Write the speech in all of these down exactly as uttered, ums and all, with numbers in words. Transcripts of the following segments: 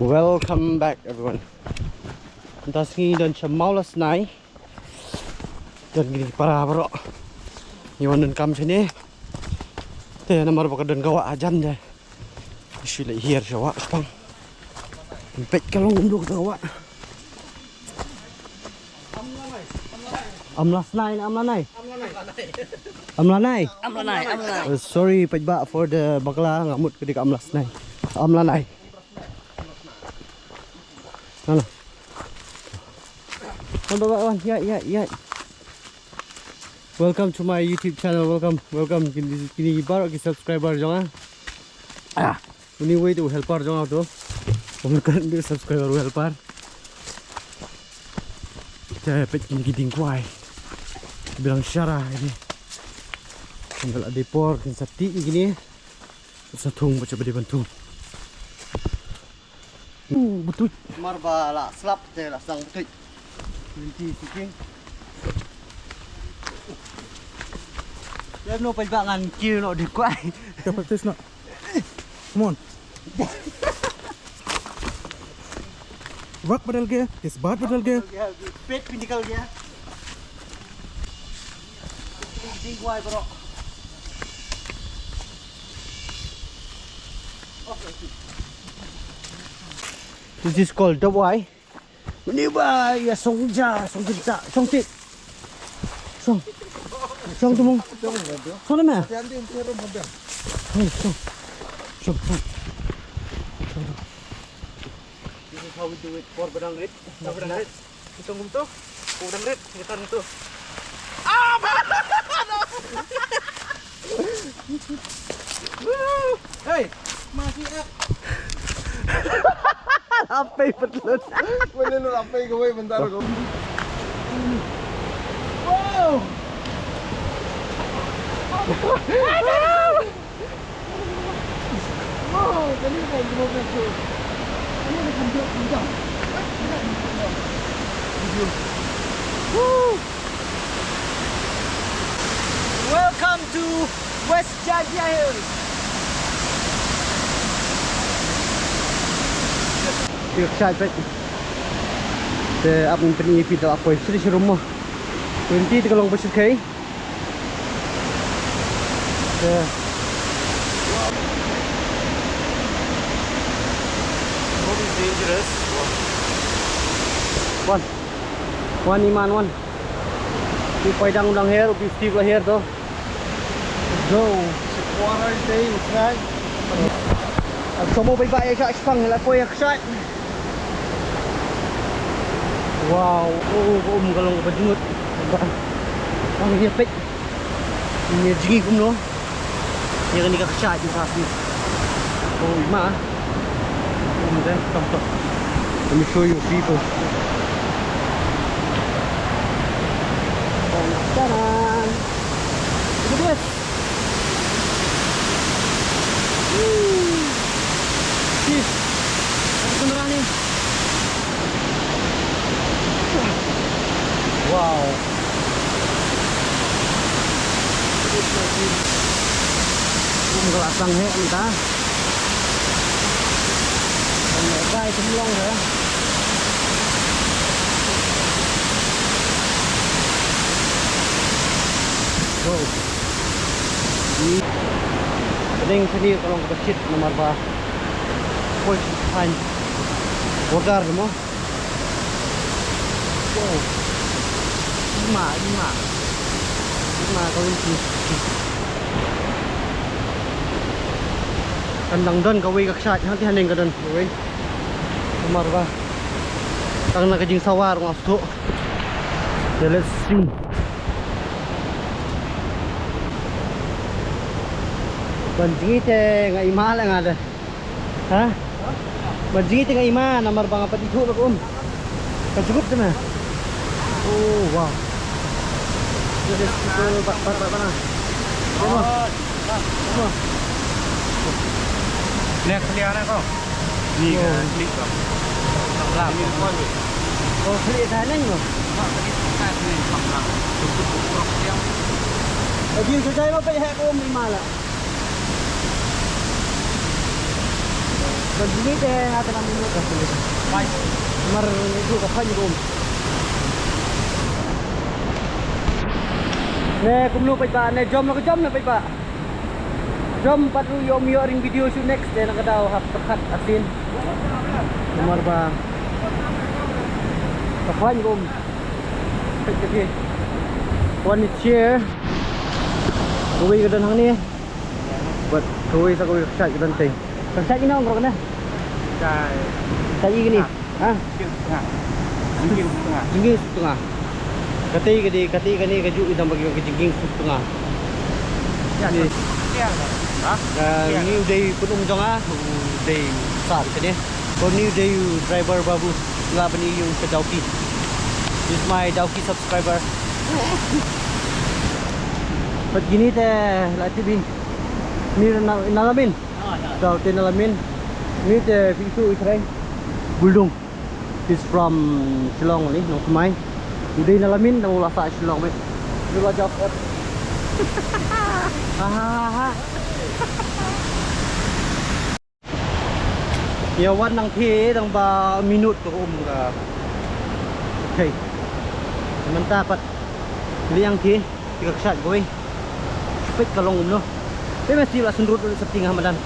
Welcome back, everyone. Mynta sngi don sha Mawlasnai. Don kine ki para baroh. Ngi wan donkam shane. Te namar ba ka don ka wah hajan te ngi shu leit hiar sha wah shipang. Peit ka long kumno ka wah. Amlasnai ne Amlanai? Amlanai. Amlanai, Amlanai. Oh, sorry paidbah for the bakla, nga mut ka dei ka Amlasnai. Amlanai. Hello. Wan, wan, wan, wan, ïa, ïa, ïa. Welcome to my YouTube channel. Welcome, welcome. Kine, kine baroh ki subscriber jong nga. Ah, uni wei tu helper jong nga tu. Kum kan tu subscriber helper. Te peit kine ki dieng kwai. Bilang shara ini. Kum la dei por kin sa tih kine. Sa thung ba, sa ba dei ban thung. Uh, butut. Mar ba la slap te la sang butut. Twenty seeking. Lem no paidbah, ngan kiew noh dieng kwai. Kita practice noh. Come on. Wak badal gaya, jazbat badal gaya. Peit phi nikal gaya. Dieng kwai baroh. This is called dawai. Ni ba ïa song ja, song ja, song tit. Song. Song tu mong. Song na ma? Hey, song. Song, song. This is how we do it for badang rit. Badang rit. Hitung kumtu. Ku dang rit, ngitan tu. Ah, ba-, Woo! Hey, masih ah. Apa betul? Mana lu apa kau bentar kau? Wow! Woo! Welcome to West Jaintia Hills. Phi kshaid peit. Te ap ngan pyni ïa phi da la poi shisha sha rukom. Twenty te ka long ba shyrkhei. Road is dangerous. Wan. Wan, i man, wan. Phi poi dang dang hiar, phi steep la hiar to. Go. Water is there, it's right. Ap somo bai ba ïa ka shipang la poi ïa ka shai. Wow, oh, oh, um ka long ba jngut. Ba. Bang ïa peit. Ïa jngi kumno. Ïa kane ka kshaid jong ka phi. Oh, i ma. Kumne, tom, tom. Let me show you people. Oh, ta-da! Look at this. Woo! Jeez. Ada kenderaan ni. Wow. Kum ka la sang heh mynta. Kan ïa kai kum long ka. Go. Pdeng shane ka long kaba shit namar ba poi sha thaiñ Border mo. Wow. Ima, ima. Ima ka lynti. Kan dang don kawei ka kshaid, hangtei haneng ka don kawei. Namar ba tang na ka jingsawa ruh nga sngewthuh. Te let's see. Ban jngi te nga ima leh nga de. Ha? Ban jngi te nga ima namar ba nga pat ithuh ba ka um. Ka jngut te me. Oh, wow. This is, uh, ba, ba, ba, ba na. Ano? Ano? Ni ka liya na ko. Ni ka klik ko. Lang. Oh, klik ka neng ko. Ba klik ka neng ko. Lang. Tuk, tuk, tuk, tuk, tuk. Agi sa jai ma peit heh ka um ima la. Ban jingit te nga kane minot ka sini. Mar itu ka phan kum. Ne kumno paidbah, ne jom la ka jom ne paidbah. Jom pat ruh ïoh ïoh ring video shu next te na ka daw hap pyrkhat asin. Namar ba ka phan kum. Peit ka phi. Wan ni share. Kawei ka don hangne. Bad kawei sa kawei ka shait ka don te. Ka shait ina ong rok na. Shait. Shait ina. Ha? Jingking setengah. Jingking setengah. Kata ka dei, kata kane ka ju idam bagi ka jingking setengah. Ya, ni. Ya. Ha? Dan ya. Ni u dei pun um jong nga, u dei sar kane. Ko ni u dei u driver babu la bani u ka dauki. He's my dauki subscriber. Pat kine te la tibi. Ni na, na lamin. Dau te na lamin. Ni te pisu i trai. Buldung. He's from Shillong ni, Nongthymmai. U dei na lamin, nang u la sah Shillong, mate. Ni la jauh. Ha, ha, ha, ha. Ïa wan nang thie, dang ba minot ka um ka. Hey. Mynta pat. Liang thie. Tiga ksat goi. Peit ka long kumno. Peit mesti la sendrut lut septing ha madan.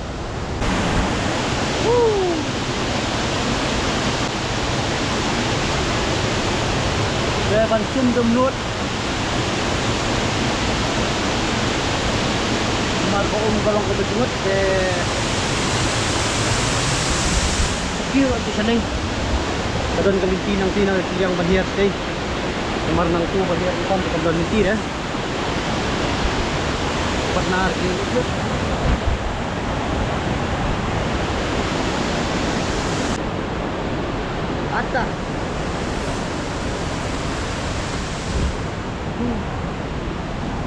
Te ban sum dum lut. Mar ka um ka long ka bejngut te. Kiu tu shaneng. Ka don ka lynti nang ti nang ti yang ban hiar tei. Mar nang tu ban hiar itam ka don lynti deh. Pat nar ki. Ata.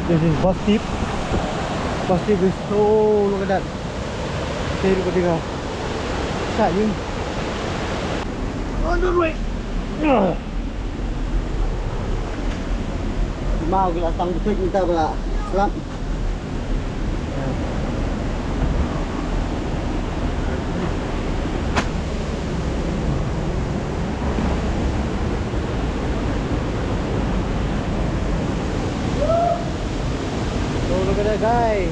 This is Bastip. Bastip is, oh, look at that. There you go, bigger. Sa yun. On the way. Mau kita tang betul kita pula. Selam. Oh, look at that guy.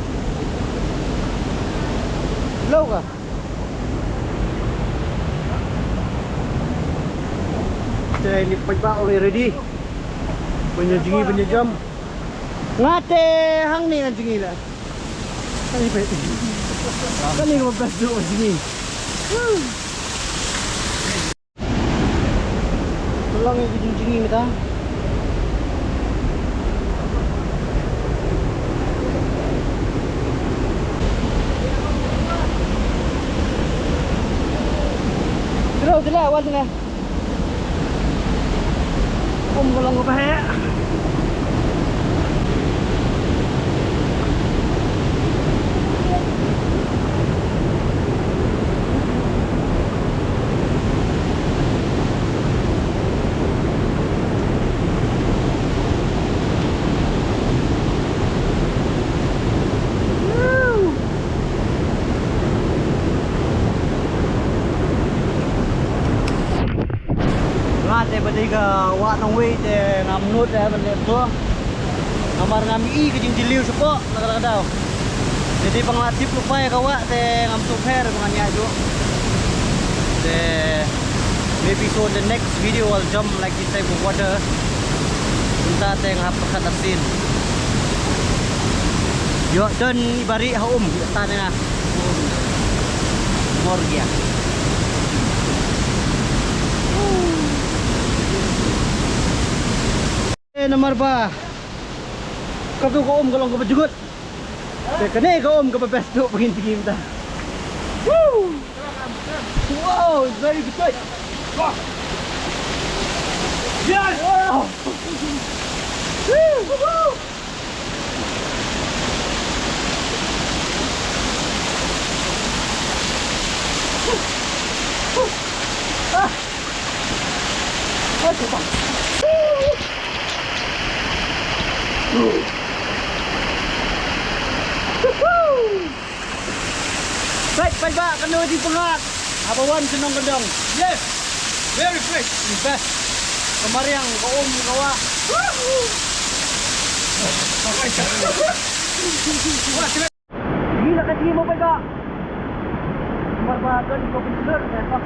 Low ka. Te ni paidbah already. Punya jingi, punya jam. Ngate hang ni ngan jingi lah. Kani peit. Kani ka best duh ka jingim. Tolong ïa ka jingjingim ita. Terus, terus, awal tengah. Kum ka long kaba heh. Nga te ba dei ka wah nongwei te ngam nud eh ban leh to. Namar ngam i ka jingjylliew shapoh na ka daw. Te dei ba nga la tip lypa ïa ka wah te ngam sngewpher ba ngan ïaid juh. Te maybe so in the next video I'll jump like this type of water. Mynta te nga hap pyrkhat arsien. Ïoh don i bari ha um, ïoh tan ïa nga. Mor gia. Eh, namar ba katu ka um ka long kaba jngut. Te kane ka um kaba best tu pangin pangin ta. Woo! Wow, it's very good. Yes! Wow! Woo! Peit, peit ba, kano jingpyngngad. Number one, shnong Kyndong. Yes. Very fresh. The best. Ka mariang, ka um, ka wah. Woohoo. Gila ka jingim mo ba ka. Mar ba kan ko picture ka.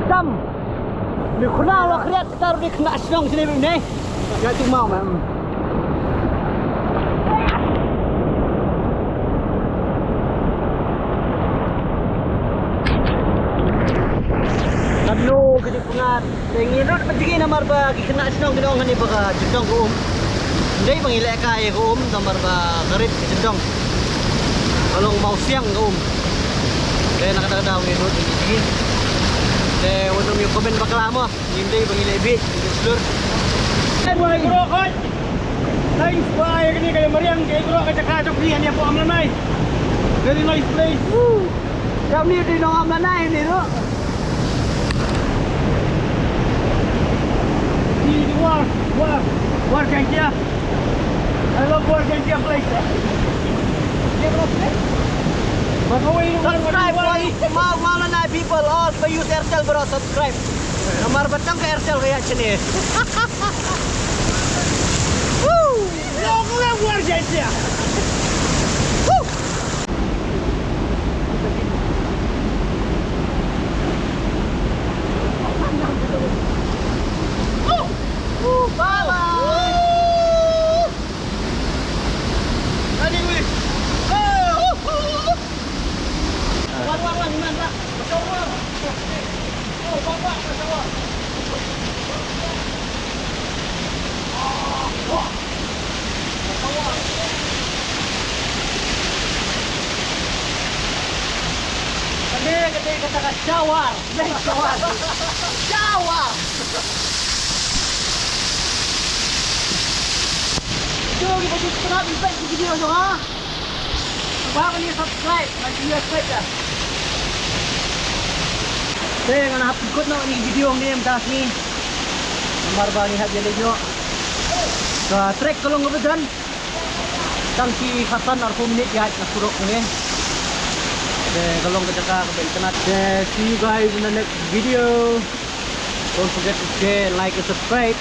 Tam. Ni khuna wa khriat tar di khna shnong sini bim ni. Ya tu mau mem. Kano ka jingpyngat. Te ngi nud mynjingi namar ba ki khynnah shnong ki ong hani ba ka jyndong ka um. Ym dei ba ngi lehkai ïa ka um namar ba ka rit ka jyndong. Ka long mawsiang ka um. Te na kata ka daw ngi nud mynjingi. Te wat nym ïa comment bakla mo. Ngim dei ba ngi leh bieit, ngi leh slur. Thanks ba ïa kane ka ïa mariang ka ïa ka jaka jong phi hani hapoh Amlanai. Very nice place. Jam ni dei nong Amlanai ni ruh. Di di War, War, War Jaiñtia. I love War Jaiñtia place. Subscribe all Mawlanai people, all ba use Airtel bro, subscribe. Namar ba tang ka Airtel ka ïa chine. Woo! Long la War Jaiñtia. Woo! Bye bye. Running with. Oh! Wan, wan, wan, wan, wan. Masya Allah. Oh, wan, wan, masya Allah. Kata, kata, kata, kata, shower. Shower. Shower. Jom kita, kita nak buat video tu, ha? Ba ban ïa subscribe, ban ïa subscribe ïa. Te ngan hap kut noh ïa ki video hangne mynta ka sngi. Namar ba ngi hap ïa leit noh. Ka trek ka long kaba jan. Tang shi khatsan arphew minit ïaid na surok hangne. Te ka long ka jaka kaba itynnat. Te see you guys in the next video. Don't forget to share, like and subscribe.